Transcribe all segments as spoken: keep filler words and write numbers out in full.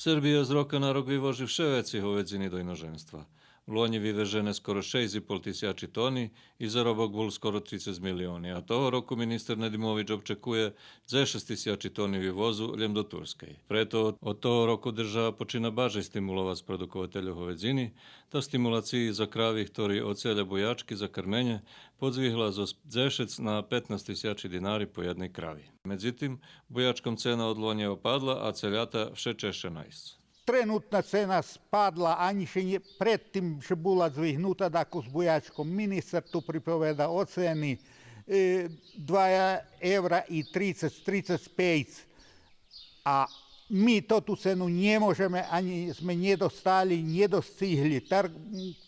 Сербия з рока на рок вивожи вше вецей говедзини до иножемства. Влонї вивежене скоро шейсц и пол тисячи тони и заробок бул скоро трицец милиони, а того року министер Недимович обчекує дзешец тисячи тони вивозу лєм до Турскей. Прето од того року держава почина баржей стимуловац продуковательох говедзини, та стимулациї за крави хтори оцеля буячки за карменє подзвигла зоз дзешец на петнац тисячи динари по єдней крави. Медзитим, буячком цена од влонє опадла, а целята вше чежше найсц. Тренутна цена спадла, анї ше нє, пред тим ше була звигнута дакус буячком. Министер ту приповеда о цени, е, два евра и трицец, трицец пейц. А ми тоту цену нє можеме, анї зме нє достали, нє достигли. Тар-,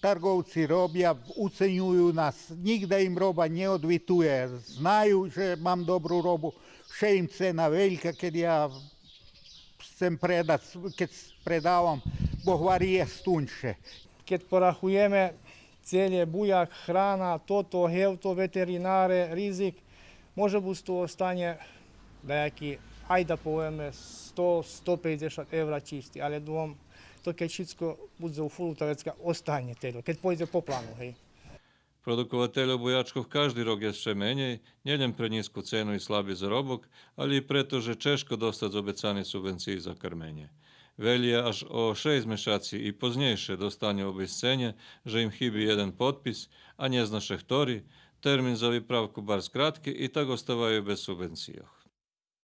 тарговци робя, уценюю нас, нїґда им роба нє одвитує. Знаю же мам добру робу, вше им цена велька, кед я сцем предац, кед предавам, бо гвари єст туньше. Кед порахуєме целє буяк, храна, тото, гевто, ветеринаре, ризик, може буц ту останє даяки, айде да повеме, сто, сто пейдзешат евра чисти, але думам, то кед шицко будзе у фулу, та вецка останє тельо, кед пойдзе по плану, гей. Продуковательох буячкох кажди рок єст вше менєй, нє лєм пре нїзку цену и слаби заробок, але и прето же чежко достац обецани субвенциї за карменє. Велї аж о шейсц мешаци и познєйше достаню обвисценє же им хиби єден подпис, а нє зна ше хтори, термин за виправку барз кратки и так оставаю без субвенцийох.